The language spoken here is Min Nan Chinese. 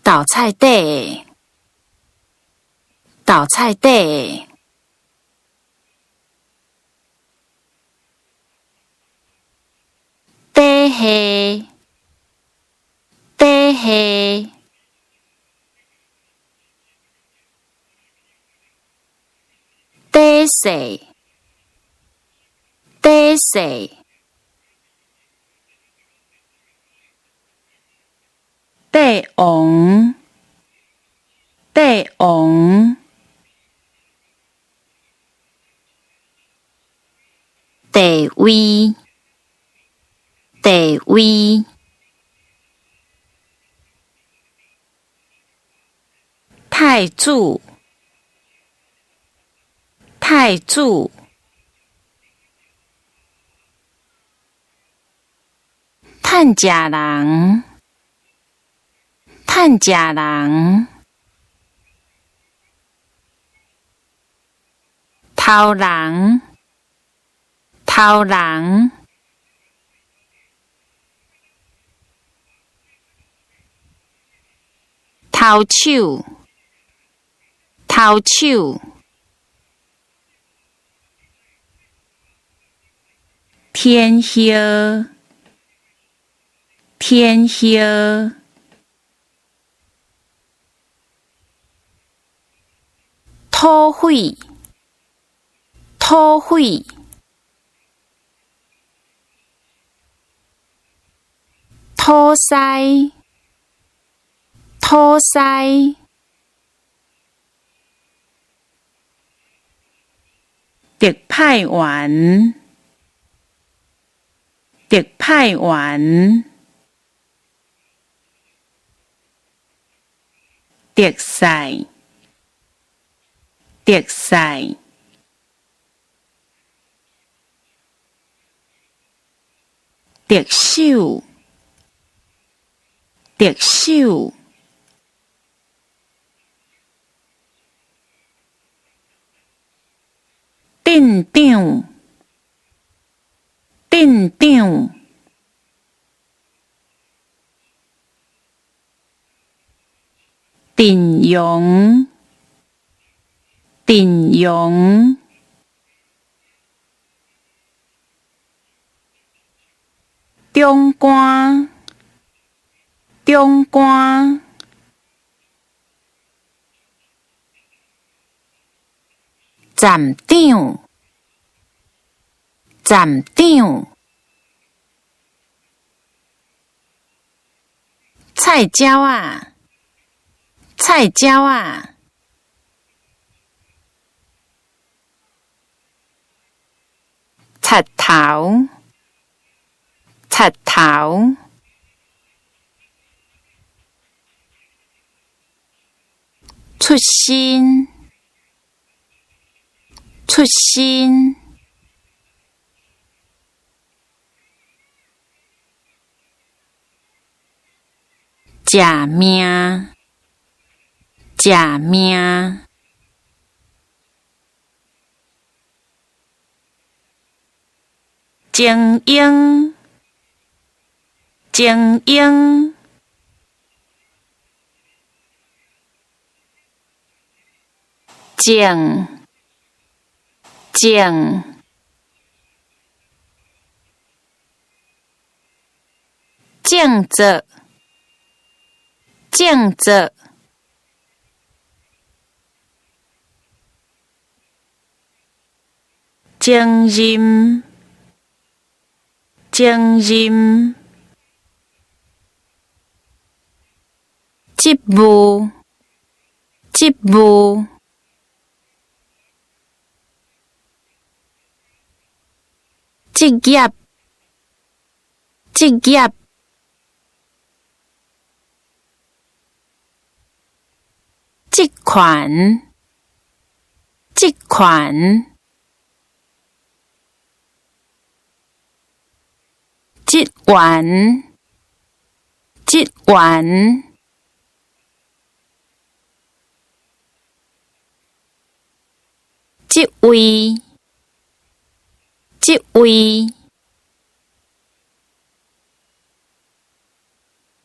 鬥菜底的，鬥菜底的。底下，底下。底勢，底勢。帝王，帝王。地位，地位。太子，太子。趁食人，趁食人。頭人，頭人。頭手，頭手。天葉，天葉。土匪，土匪。土師，土師。特派員，特派員。特賽，特賽。特首，特首。鎮長，鎮長。陣容，陣容。長官，長官。站長，站長。菜鳥仔，菜鳥仔。賊頭，賊頭。出身，出身。食命，食命。精英，精英。種，種。正則，正則。精任，精任。職務，職務。職業，職業。職權，職權。職員，職員。職位，職位。